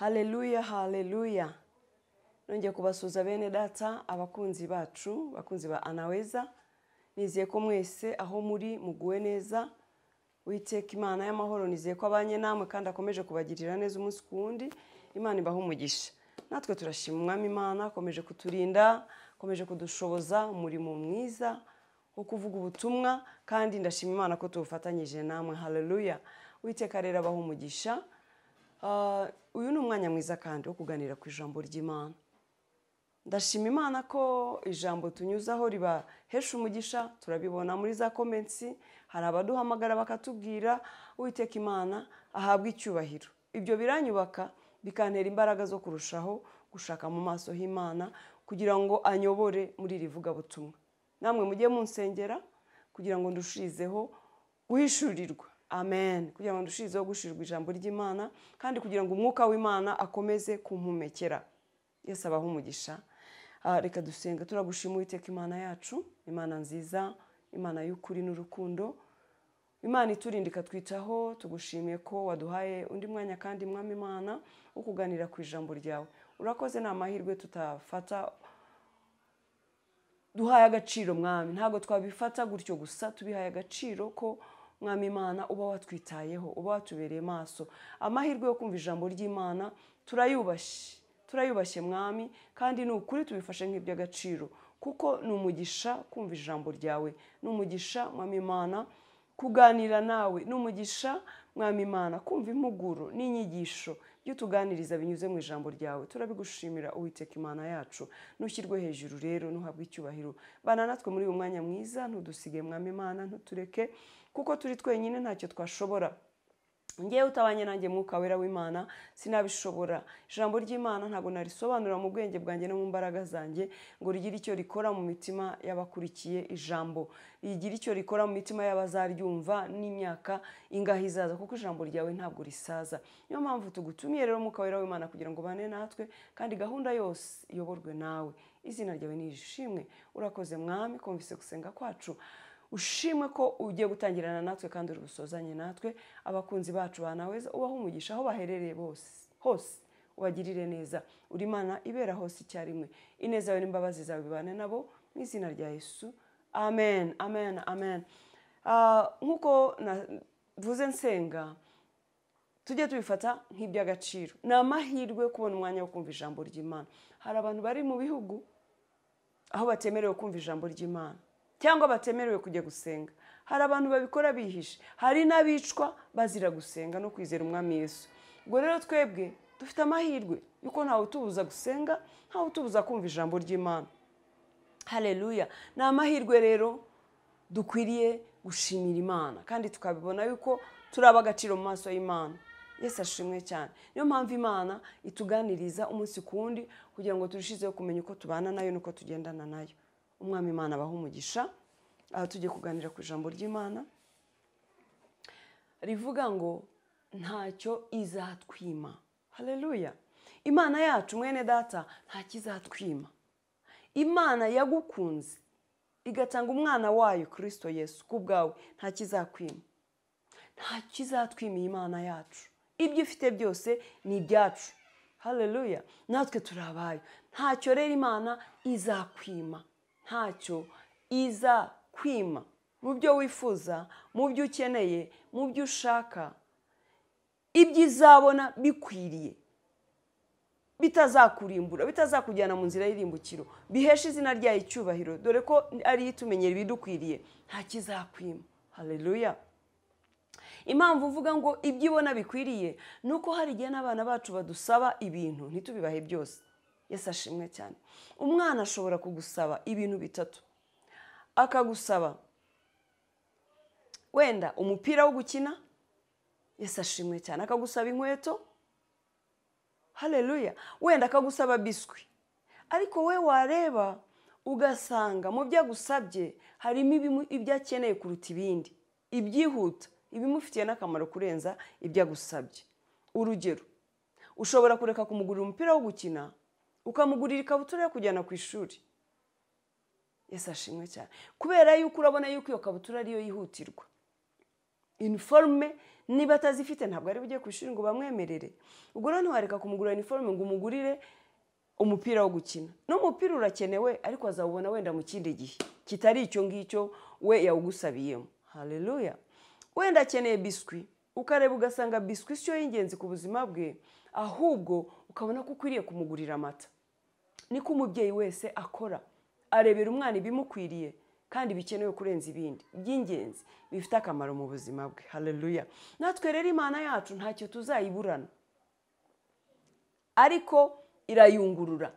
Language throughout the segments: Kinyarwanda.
Haleluya, haleluya. Nongeye kubasuhuza bene data, abakunzi bacu, abakunzi ba Anaweza. Nizeye ko mwese aho muri muguwe neza. Uwiteka Imana y'amahoro nizeye ko abanye namwe kandi akomeje kubagirira neza umunsi ku wundi. Imana ibahe umugisha. Natwe turashima Umwami Imana akomeje kuturinda, akomeje kudushoboza umurimo mwiza wo kuvuga ubutumwa, kandi ndashima Imana ko tubufatanyije namwe. Haleluya. Uwiteka rero abahe umugisha. Uyu ni umwanya mwiza kandi wo kuganira ku ijambo ry'Imana. Ndashima Imana ko ijambo tunyuzaho ribahesha umugisha, turabibona muri za comments, hari abaduhamagara bakatubwira. Uwiteka Imana ahabwe icyubahiro. Ibyo biranyubaka bikantera imbaraga zo kurushaho gushaka mu maso h'Imana kugira ngo anyobore muri iri vugabutumwa. Namwe mujye munsengera kugira ngo ndushizeho guhishurirwa. Amen. Kugira ngo ndushizeho guhishurirwa ijambo ry'Imana, kandi kugira ngo umwuka w'Imana akomeze kumpumekera. Yesu abahe umugisha. Reka dusenga. Turagushima Uwiteka Imana yacu, Imana nziza, Imana y'ukuri n'urukundo, Imana iturinda ikatwitaho. Tugushimiye ko waduhaye undi mwanya kandi Mwami Imana wo kuganira ku ijambo ryawe. Urakoze, ni amahirwe tutafata duhaye agaciro Mwami, ntabwo twabifata gutyo gusa, tubihaye agaciro ko Mwami Imana uba watwitayeho, uba watubereye maso. Amahirwe yo kumva ijambo ry'Imana turayubashye, turayubashye Mwami, kandi ni ukuri tubifashe nk'iby'agaciro, kuko ni umugisha kumva ijambo ryawe, ni umugisha Mwami Imana kuganira nawe, ni umugisha Mwami Imana kumva impuguro n'inyigisho ibyo tuganiriza binyuze mu ijambo ryawe. Turabigushimira Uwiteka Imana yacu. Nushyirwe hejuru rero, nuhabwe icyubahiro. Bana natwe muri uyu mwanya mwiza, ntudusige Mwami Imana, ntutureke, kuko turi twenyine ntacyo twashobora. Ngewe utabanye nanjye Mwuka Wera w'Imana sinabishobora. Ijambo ry'Imana ntabwo narisobanura mu bwenge bwanjye no mu mbaraga zanjye ngo rigire icyo rikora mu mitima y'abakurikiye ijambo, rigire icyo rikora mu mitima y'abazaryumva n'imyaka ingahe izaza, kuko ijambo ryawe ntabwo risaza. Niyo mpamvu tugutumiye rero Mwuka Wera w'Imana kugira ngo bane natwe, kandi gahunda yose iyoborwe nawe. Izina ryawe ni ishimwe. Urakoze Mwami, kumvise gusenga kwacu. Ushimwe ko ugiye gutangirana natwe kandi uri busozanye natwe. Abakunzi bacu banaweza ubahe umugisha aho baherereye bose hose, ubagirire neza. Uri Imana ibera hose icyarimwe. Ineza yawe n'imbabazi zawe bibane nabo mu izina rya Yesu. Amen, amen, amen. Nkuko navuze nsenga, tujye tubifata nk'iby'agaciro. Ni amahirwe yo kubona umwanya wo kumva ijambo ry'Imana. Hari abantu bari mu bihugu aho batemerewe kumva ijambo ry'Imana, cyangwa batemerewe kujya gusenga. Hari abantu babikora bihishe, hari n'abicwa bazira gusenga no kwizera Umwami Yesu. Ubwo rero twebwe dufite amahirwe yuko ntawe utubuza gusenga, ntawe utubuza kumva ijambo ry'Imana. Haleluya. Ni amahirwe rero dukwiriye gushimira Imana, kandi tukabibona yuko turi ab'agaciro mu maso y'Imana. Yesu ashimwe cyane. Niyo mpamvu Imana ituganiriza umunsi ku wundi kugira ngo turushizeho kumenya uko tubana nayo n'uko tugendana nayo. Umwami Imana abahe umugisha. Aha tugiye kuganira ku ijambo ry'Imana rivuga ngo ntacyo izatwima. Haleluya. Imana yacu mwene data ntacyo izatwima. Imana yagukunze igatanga umwana wayo Kristo Yesu ku bwawe, ntacyo izakwima. Ntacyo izatwima Imana yacu. Ibyo ifite byose ni ibyacu. Haleluya. Natwe turabayo. Ntacyo rero Imana izakwima. Ntacyo izakwima. Mu byo wifuza, mu byo ukeneye, mu byo ushaka, ibyo izabona bikwiriye, bitazakurimbura, bitazakujyana mu nzira y'irimbukiro, bihesha izina ryayo icyubahiro, dore ko ari itumenyera ibidukwiriye, ntacyo izakwima. Haleluya. Impamvu uvuga ngo ibyo ibona bikwiriye ni uko hari igihe n'abana bacu badusaba ibintu ntitubibahe byose. Yesu ashimwe cyane. Umwana ashobora kugusaba ibintu bitatu. Akagusaba wenda umupira wo gukina, Yesu ashimwe cyane. Akagusaba inkweto, haleluya. Wenda akagusaba biswi. Ariko we wareba ugasanga mu byo agusabye harimo ibyo akeneye kuruta ibindi, ibyihuta, ibimufitiye n'akamaro kurenza ibyo agusabye. Urugero, ushobora kureka kumugurira umupira wo gukina, ukamugurira ikabutura yo kujyana ku ishuri. Yesu ashimwe cyane. Kubera yuko urabona yuko iyo kabutura ariyo yihutirwa. Uniforme niba atazifite ntabwo ari bujye ku ishuri ngo bamwemerere. Ubwo rero ntiwareka kumugurira uniforme ngo umugurire umupira wo gukina. N'umupira urakenewe ariko azawubona wenda mu kindi gihe kitari icyo ngicyo we yawugusabiyemo. Haleluya. Wenda akeneye biswi, ukareba ugasanga biswi siyo y'ingenzi ku buzima bwe, ahubwo ukabona ko ukwiriye kumugurira amata. Niko umubyeyi wese akora, arebera umwana ibimukwiriye kandi bikenewe kurenza ibindi by'ingenzi bifite akamaro mu buzima bwe. Haleluya. Natwe rero Imana yacu ntacyo tuzayiburana, ariko irayungurura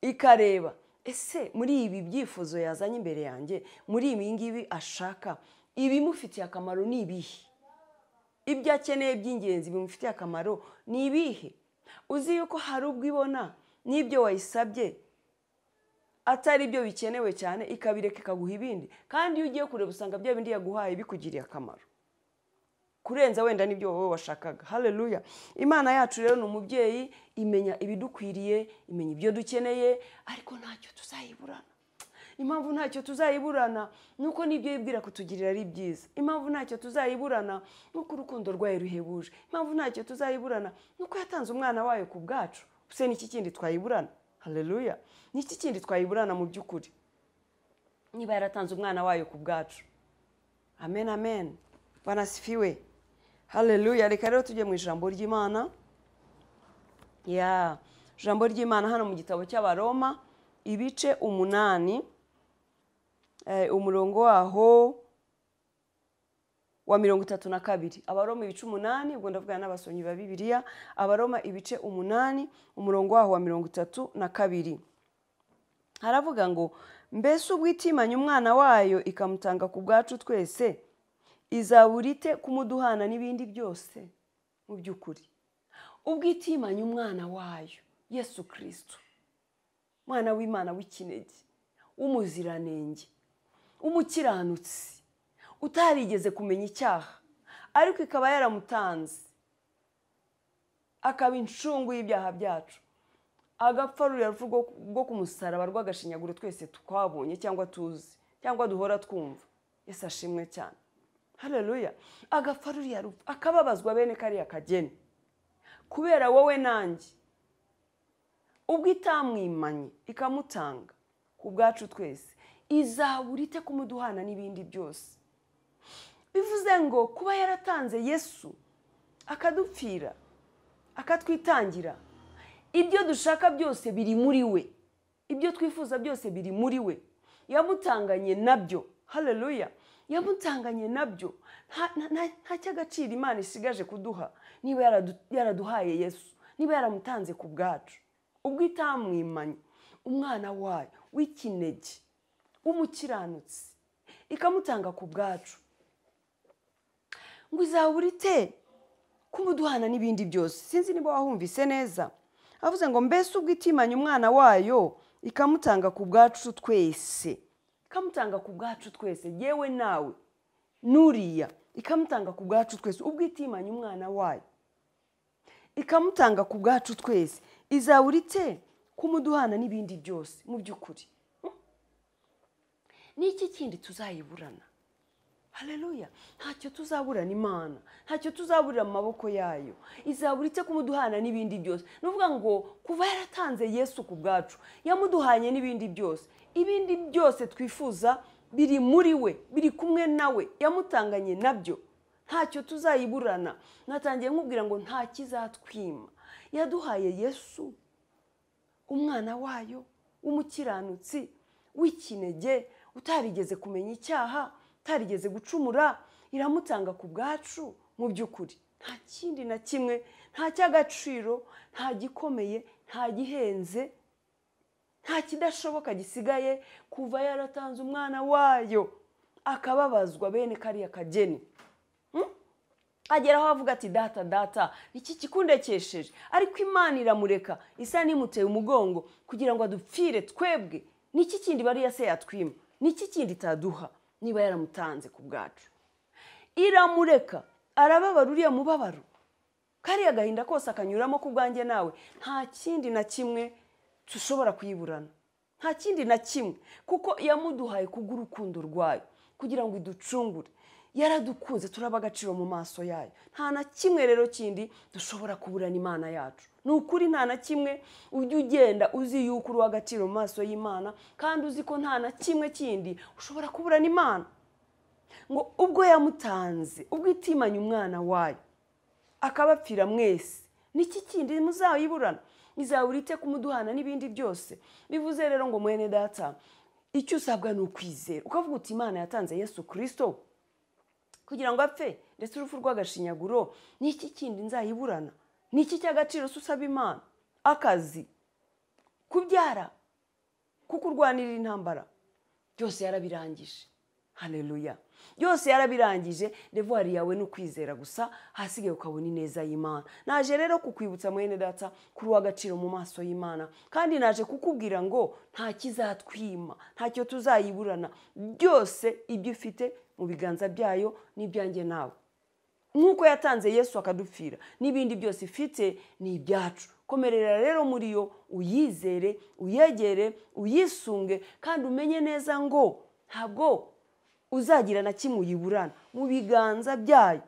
ikareba ese muri ibi byifuzo yazanye imbere yanjye, muri ibi ngibi ashaka, ibimufitiye akamaro ni ibihe? Ibyo akeneye by'ingenzi bimufitiye akamaro ni ibihe? Uzi yuko hari ubwo ibona n'ibyo wayisabye atari byo bikenewe cyane, ikabireka ikaguha ibindi, kandi iyo ugiye kureba usanga bya bindi yaguhaye bikugiriye akamaro kurenza wenda n'ibyo wowe washakaga. Haleluya. Imana yacu rero ni umubyeyi, imenya ibidukwiriye, imenya ibyo dukeneye, ariko ntacyo tuzayiburana. Impamvu ntacyo tuzayiburana nuko nibyo yibwira kutugirira ari byiza. Impamvu ntacyo tuzayiburana nuko urukundo rwayo ruhebuje. Impamvu ntacyo tuzayiburana nuko yatanze umwana wayo ku bwacu. Use n'iki kindi twayiburana? Haleluya. N'iki kindi twayiburana mu by'ukuri niba yaratanze umwana wayo ku bwacu? Amen, amen. Bwana asifiwe. Haleluya. Reka rero tujye mu ijambo ry'Imana. Ya, ijambo ry'Imana hano mu gitabo cy'Abaroma ibice 8, umurongo waho wa 32. Abaroma ibice 8, ubwo ndavuga n'abasomyi ba Bibiliya. Abaroma ibice 8, umurongo waho wa 32. Haravuga ngo mbese ubwo itimanye umwana wayo ikamutanga ku bwacu twese, izaburite kumuduhana n'ibindi byose? Mu by'ukuri ubwo itimanye umwana wayo Yesu Kristo, mwana w'Imana w'ikinege, w'umuziranenge, umukiranutsi, utarigeze kumenya icyaha, ariko ikaba yaramutanze akaba incungu y'ibyaha byacu, agapfa ruriya rupfu rwo ku musaraba rw'agashinyaguro twese twabonye cyangwa tuzi cyangwa duhora twumva. Yesu ashimwe cyane. Haleluya. Agapfa ruriya rupfu, akababazwa bene kariya kageni kubera wowe nanjye. Ubwo itamwimanye ikamutanga ku bwacu twese, izaburite kumuduhana n'ibindi byose. Bivuze ngo kuba yaratanze Yesu akadupfira, akatwitangira, ibyo dushaka byose biri muri we, ibyo twifuza byose biri muri we. Yamutanganye nabyo. Haleluya. Yamutanganye nabyo. Nta cy'agaciro Imana isigaje kuduha niba yaraduhaye Yesu, niba yaramutanze ku bwacu. Ubwo itamwimanye umwana wayo w'ikinege, umukiranutsi, ikamutanga ku bwacu, ngo izaburite kumuduhana n'ibindi byose. Sinzi niba wahumvise neza. Avuze ngo mbese ubwo itimanye umwana wayo ikamutanga ku bwacu twese, ikamutanga ku bwacu twese, yewe nawe nuriya, ikamutanga ku bwacu twese. Ubwo itimanye umwana wayo ikamutanga ku bwacu twese, izaburite kumuduhana n'ibindi byose. Mu by'ukuri n'iki kindi tuzayiburana? Haleluya. Ntacyo tuzaburana Imana, ntacyo tuzaburira mu maboko yayo. Izaburite kumuduhana n'ibindi byose. Nuvuga ngo kuva yaratanze Yesu ku bwacu, yamuduhanye n'ibindi byose. Ibindi byose twifuza biri muri we, biri kumwe nawe, yamutanganye nabyo. Ntacyo tuzayiburana. Natangiye nkubwira ngo nta kizatwima. Yaduhaye Yesu, umwana wayo w'umukiranutsi, w'ikinege, utarigeze kumenya icyaha, utarigeze gucumura, iramutanga ku bwacu. Mu by'ukuri nta kindi na kimwe, nta cy'agaciro, nta gikomeye, nta gihenze, nta kidashoboka gisigaye kuva yaratanze umwana wayo akababazwa bene kariya kageni. Agera aho avuga ati data data, iki kikundekesheje. Ariko Imana iramureka, isa n'imuteye umugongo kugira ngo adupfire twebwe. Niki kindi bariya se yatwima? Niki kindi itaduha niba yaramutanze ku bwacu? Iramureka, arababara uriya mubabaro, kariya gahinda kose akanyuramo ku bwanjye nawe. Nta kindi na kimwe dushobora kuyiburana, nta kindi na kimwe, kuko yamuduhaye kubw'urukundo rwayo kugira ngo iducungure. Yaradukunze, turaba agaciro mu maso yayo. Nta na kimwe rero kindi dushobora kuburana Imana yacu. Ni ukuri nta na kimwe. Ujya ugenda uzi yuko uri uw'agaciro mu maso y'Imana, kandi uzi ko nta na kimwe kindi ushobora kuburana Imana. Ngo ubwo yamutanze, ubwo itimanye umwana wayo akabapfira mwese, niki kindi muzayiburana? Izabura ite kumuduhana n'ibindi byose? Bivuze rero ngo mwene data, icyo usabwa ni ukwizera, ukavuga uti Imana yatanze Yesu Kristo kugira ngo apfe, ndetse urupfu rw'agashinyaguro, niki kindi nzayiburana? Niki cy'agaciro se usaba Imana? Akazi, kubyara, kukurwanirira intambara, byose yarabirangije. Haleluya, byose yarabirangije. Devoir yawe ni ukwizera gusa, hasigaye ukabona ineza y'Imana. Naje rero kukwibutsa mwene data kuri uw'agaciro mu maso y'Imana, kandi naje kukubwira ngo nta kizatwima, ntacyo tuzayiburana, byose ibyo ufite mu biganza byayo n'ibyanjye nawe. Nk'uko yatanze Yesu akadupfira, n'ibindi byose ifite ni ibyacu. Komerera rero muri yo, uyizere, uyegere, uyisunge, kandi umenye neza ngo ntabwo uzagira na kimwe uyiburana. Mu biganza byayo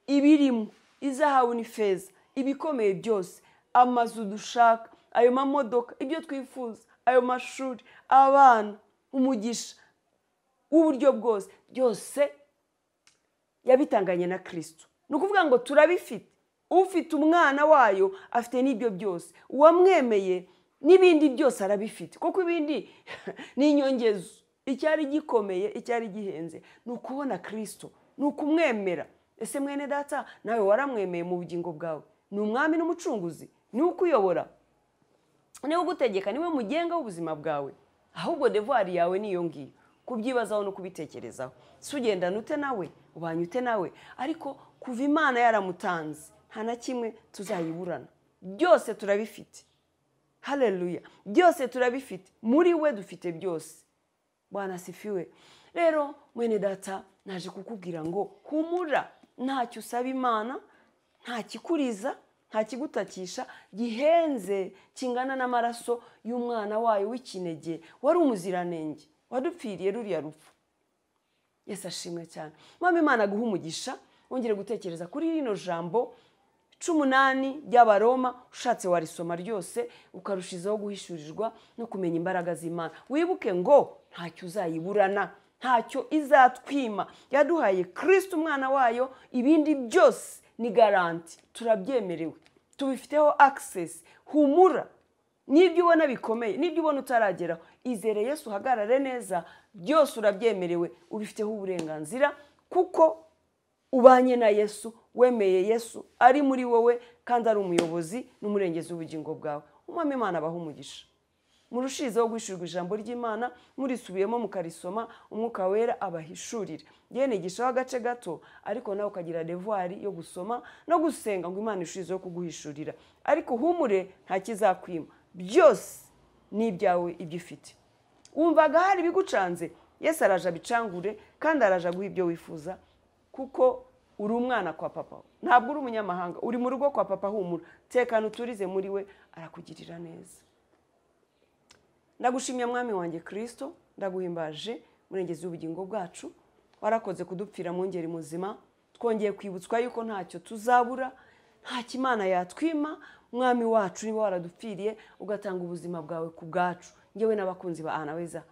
ibirimo izahabu n'ifeza, ibikomeye byose, amazu dushaka, ayo mamodoka, ibyo twifuza, ayo mashuri, abana, umugisha w'uburyo bwose, byose yabitanganye na Kristo. Ni ukuvuga ngo turabifite. Ufite umwana wayo afite n'ibyo byose, uwamwemeye n'ibindi byose arabifite, kuko ibindi ni inyongezo. Icyari gikomeye, icyari gihenze ni ukubona Kristo, ni ukumwemera. Ese mwene data, nawe waramwemeye mu bugingo bwawe? Ni umwami n'umucunguzi, niwe ukuyobora, niwe ugutegeka, niwe mugenga w'ubuzima bwawe. Ahubwo devoir yawe niyo ngiyo, kubyibazaho no kubitekerezaho. Si ugendana ute nawe, ubanye ute nawe? Ariko kuva Imana yaramutanze, nta na kimwe tuzayiburana, byose turabifite. Haleluya, byose turabifite, muri we dufite byose. Bwana asifiwe. Rero mwene data, naje kukubwira ngo humura, ntacyo usaba Imana, nta kikuriza, nta kigutakisha gihenze kingana n'amaraso y'umwana wayo w'ikinege wari umuziranenge, wadupfiriye ruriya rupfu. Yesu ashimwe cyane. Mwami Imana aguhe umugisha, wongere gutekereza kuri rino jambo 18 ry'Abaroma. Ushatse warisoma ryose ukarushizaho guhishurirwa no kumenya imbaraga z'Imana. Wibuke ngo ntacyo uzayiburana, ntacyo izatwima. Yaduhaye Kristo umwana wayo, ibindi byose ni garanti, turabyemerewe, tubifiteho access. Humura, n'ibyo ubona bikomeye, n'ibyo ubona utarageraho, izere Yesu, uhagarare neza, byose urabyemerewe, ubifiteho uburenganzira, kuko ubanye na Yesu, wemeye Yesu ari muri wowe, kandi ari umuyobozi n'umurengezi w'ubugingo bwawe. Umwami Imana abahe umugisha. Murushizeho guhishurirwa ijambo ry'Imana, murisubiyemo mukarisoma, umwuka wera abahishurire. Njye nigishaho agace gato, ariko nawe ukagira devoir yo gusoma no gusenga ngo Imana ishizeho kuguhishurira. Ariko humure, nta kizakwima, byose ni ibyawe ibyo ufite. Wumvaga hari ibigucanze, Yesu araje abicangure, kandi araje aguha ibyo wifuza, kuko uri umwana kwa papa, ntabwo uri umunyamahanga, uri mu rugo kwa papa. Humura, tekana, uturize muri we, arakugirira neza. Ndagushimye mwami wanjye Kristo, ndaguhimbaje murengezi w'ubugingo bwacu, warakoze kudupfira mu ngeri muzima. Twongeye kwibutswa yuko ntacyo tuzabura, nta kimana yatwima. Mwami wacu, niba waradupfiriye ugatanga ubuzima bwawe ku bwacu, njyewe n'abakunzi ba Anaweza,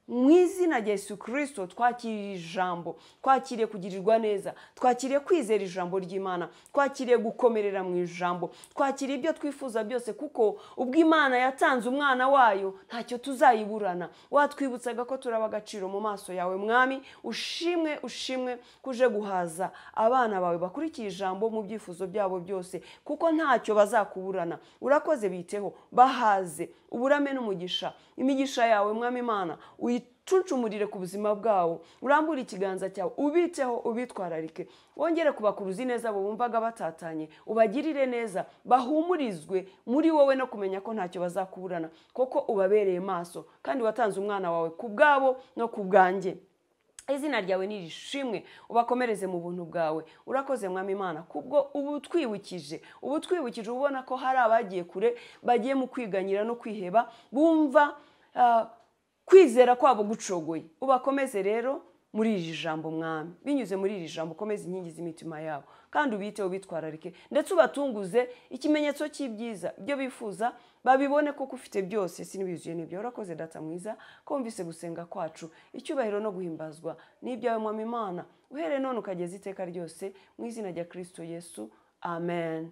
mu izina rya Yesu Kristo twakiriye ijambo, twakiriye kugirirwa neza, twakiriye kwizera ijambo ry'Imana, twakiriye gukomerera mu ijambo, twakiriye ibyo twifuza byose, kuko ubwo Imana yatanze umwana wayo ntacyo tuzayiburana. Watwibutsaga ko turaba agaciro mu maso yawe mwami. Ushimwe, ushimwe kuje guhaza abana bawe bakurikiye ijambo mu byifuzo byabo byose, kuko ntacyo bazakuburana. Urakoze, biteho, bahaze uburame n'umugisha. Imigisha yawe mwami Imana uyicuncumurire ku buzima bwawo, urambure ikiganza cyawe, ubiteho, ubitwararike, wongere kubakuruza neza abo bumvaga batatanye, ubagirire neza, bahumurizwe muri wowe no kumenya ko ntacyo bazakuburana, kuko ubabereye maso kandi watanze umwana wawe ku bwabo no ku bwanjye. Izina ryawe nirishimwe, ubakomereze mu buntu bwawe. Urakoze mwami Imana kubwo ubutwibukije, ubutwibukije ubona ko hari abagiye kure, bagiye mu kwiganyira no kwiheba, bumva kwizera kwabo gucogoye. Ubakomeze rero muri iri jambo Mwami. Binyuze muri iri jambo ukomeze inkingi z'imitima yabo, kandi ubiteho, bitwararike, ndetse ubatunguze ikimenyetso cy'ibyiza ibyo bifuza babibone, kuko ufite byose sinibizuye n'ibyo. Urakoze Data mwiza ko wumvise gusenga kwacu. Icyubahiro no guhimbazwa n'ibyawe Mwami Imana, uhereye none ukageza iteka ryose, mu izina rya Kristo Yesu, amen.